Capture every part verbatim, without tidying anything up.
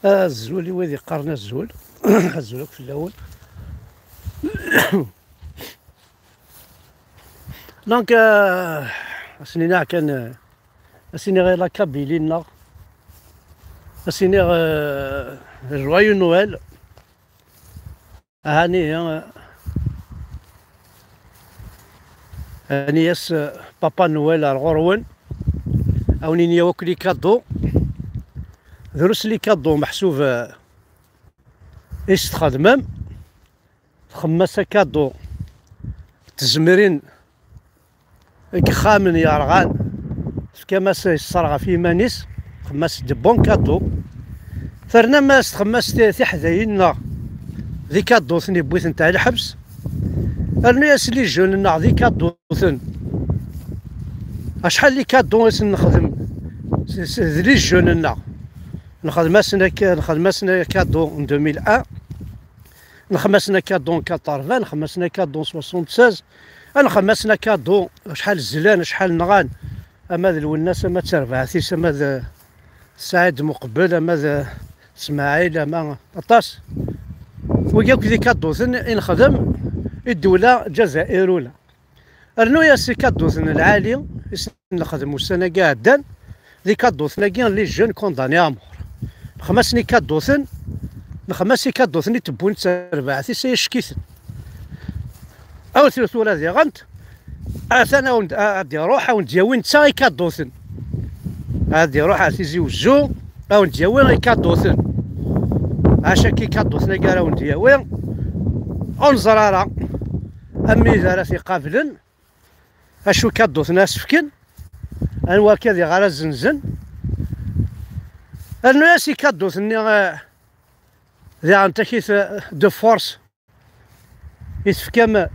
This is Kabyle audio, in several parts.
Azul i wid yeqqaren azul. Azul akk fell-awen. Donc, euh, as-nini kan, euh, as-nini la Kabylie-nneɣ, as-nini, euh, joyeux Noël. Hani, euh, hani-as, euh, Papa Noël ar ɣur-wen. A wen-ini akk les cadeaux. Drus les cadeaux meḥsub, euh, i s-txedmem. Txemmem-as akadu n tzemrin deg yexxamen yerɣan, tefkam-as yesser ɣef yiman-is, txemmem-as de bons cadeaux. Ternam-as, txemmem-as ti-, tiḥdayin-nneɣ d ikaduten i wwiten ar lḥebs. Rnu-as les jeunes-nneɣ d ikaduten. Acḥal n ikadu i sen-nexdem s, s, d les jeunes-nneɣ. Nxedm-asen ak-, nxedm-asen akadu en deux mille un. Nxemmem-asen akadu en quatre-vingts, nxemmem-asen akadu en soixante-seize, nxemmem-asen akadu acḥal zlan, acḥal nɣan. Ama d Lwennas, ama d terbaɛt-is, ama d, eh, Saɛid Muqbel, ama d, eh, Smaɛil, ama aṭas. Wigi akk d ikaduten i nexdem i ddewla Ǧazair ula. Rnu-as ikaduten lɛali i s-nexdem ussan-agi iɛeddan, d ikaduten-agi les jeunes condamnés à mort. Nxemmem-asen ikaduten, nxemmem-as ikaduten i tewwin d terbaɛt-is, ay acek-iten. Aw tura diɣent, atan a wen-d-, a, ad iruḥ, a wen-d-yawi netta ikaduten. Ad iruḥ ar Tizi Wezzu, a wen-d-yawi ikaduten. Acu akka ikaduten-agi ara wen-d-yawi? Ur neẓri ara. Am wid ara t-iqablen, acu ikaduten ara s-fken, anwa akka diɣ ara zzenzen. Rnu-as ikaduten-nni, eh, diɣen takit, eh, de force i tefkam, eh,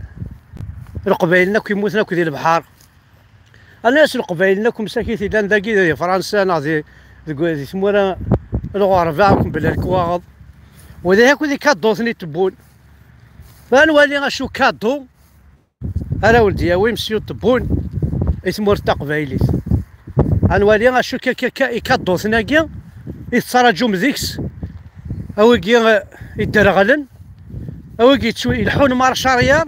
Leqbayel-nni akk yemmuten akk di lebḥer. Rnu-as Leqbayel-nni akk msakit yellan dagi di Fransa neɣ di, deg, di tmura n lɣerba akk mebla lekwaɣeḍ. Wid akk d ikaduten i tewwun. Fa nwali acu kadu ara wen-d-yawi Mesyu Tebboun i tmurt taqbaylit. Ad nwali acu k-, k-, k-, ikaduten-agi i tettraǧum deg-s, a wigi, eh, idderɣlen, a wigi yettw-, ileḥḥun marche arrière,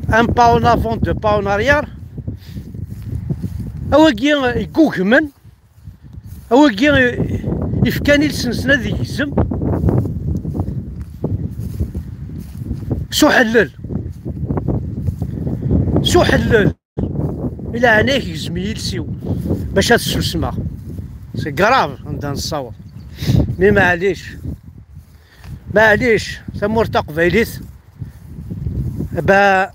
un pas en avant, deux pas en arrière, a wigi, eh, yeggugmen, a wigi, eh, yefkan iles-nsen ad igzem s uḥellel. S uḥellel. I leɛnaya-k, gzem-iyi iles-iw bac ad susmeɣ. C'est grave anda nessaweḍ. Mais maɛlic. Maɛlic, tamurt taqbaylit, ba,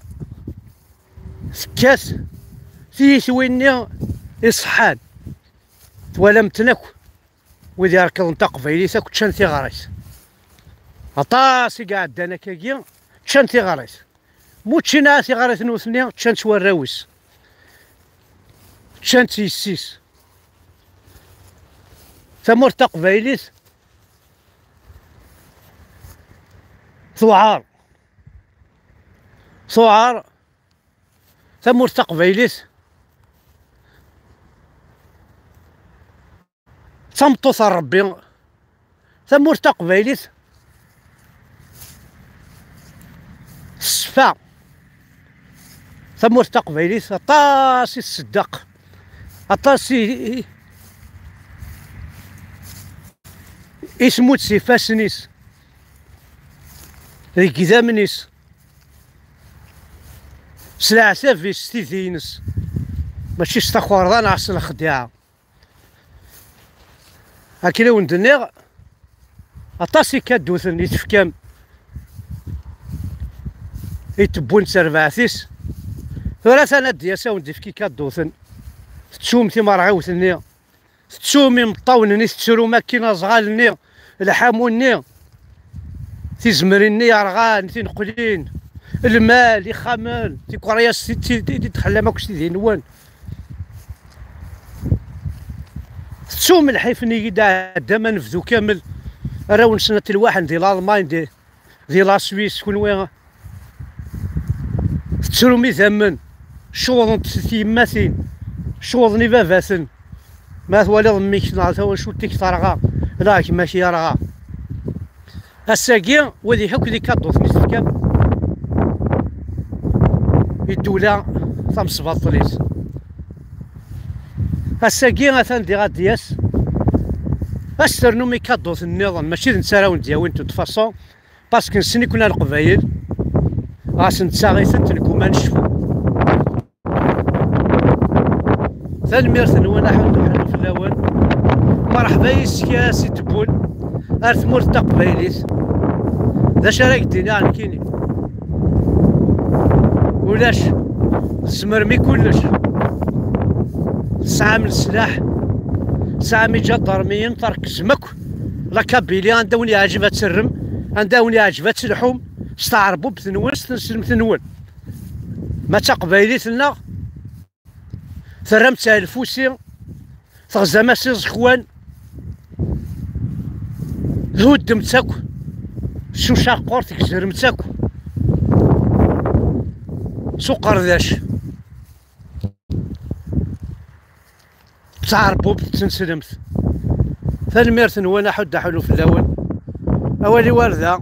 tekkat tiyitwin-nni iṣeḥḥan. Twalam-ten akk. Wid irekḍen taqbaylit akk ččan tiɣrit. Aṭas i iɛeddan akkagi, ččan tiɣrit. Mu ččin ara tiɣrit nutni, ččan-tt warraw-is. Ččan-tt yessi-s. Tamurt taqbaylit tuɛar. Tuɛar tamurt taqbaylit. D tameṭṭut n Ṛebbi. Tamurt taqbaylit teṣfa. Tamurt taqbaylit aṭas i tseddeq. Aṭas i, i, i tmut s ifassen-is, deg idammen-is, s leɛtab-is, s tidi-ines. Mačči s takerḍa neɣ s lexdiɛa. Akken i wen-d-nniɣ, aṭas ikaduten i tefkam i tewwin d terbaɛt-is. Tura atan ad d-yas a wen-d-ifk ikaduten. Tettum timerɣiwt-nni, tettum imeṭṭawen-nni, tettrum akkin aẓɣal-nni, lḥamu-nni, tizemrin-nni yerɣan, tineqlin, lmal, ixxamen, tikeryas, ti-, ti-, ti-, ti-, tḥellam akk s tidi-nwen. Tettum lḥif-nni i d-iɛedda ma nebdu kamel, arraw-nsen ad t-lwaḥen di Lalman, di, di la Suisse, kunwi tettrum idammen, cewḍent tyemmatin, cewḍen ibabaten. Ma twaliḍ mmi-k neɣ tawacult-ik terɣa, Neɣ kemm-ak yerɣa. Ass-agi, wid akk d ikaduṭen i s-tefkam i ddula tamesbaṭlit. Ass-agi, atan diɣ ad d-yas, ad s-ternum ikaduṭen nniḍen, mačči d netta ara wen-d-yawin de toute façon, parce que nessen-iken a Leqbayel, ɣas nettaɣ-itent, negguma ad necfu. Tanemmirt-nwen, aḥuddu ḥellu fell-awen. Merḥba yes-k a Si Tebboul ar tmurt taqbaylit. D acu ara k-d-iniɣ nekkini? Ulac, tzemrem i kullec. Tesɛam leslaḥ, tesɛam iǧadarmiyen, trekzem akk la Kabylie, anda wen-yeɛǧeb ad terrem, anda wen-yeɛǧeb ad telḥum, s tɛerbubt-nwen, s tneslemt-nwen. Ma d taqbaylit-nneɣ, terram-tt ar lfusi, teɣzam-as iẓekwan, thuddem-tt akk s ucaqur, tgezrem-tt akk s uqerdac, d taɛerbubt d tneslemt. Tanemmirt-nwen, aḥuddu ḥellu fell-awen. Awal-iw ar da,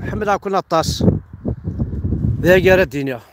ḥemmleɣ-ken aṭas. D aya ara d-iniɣ.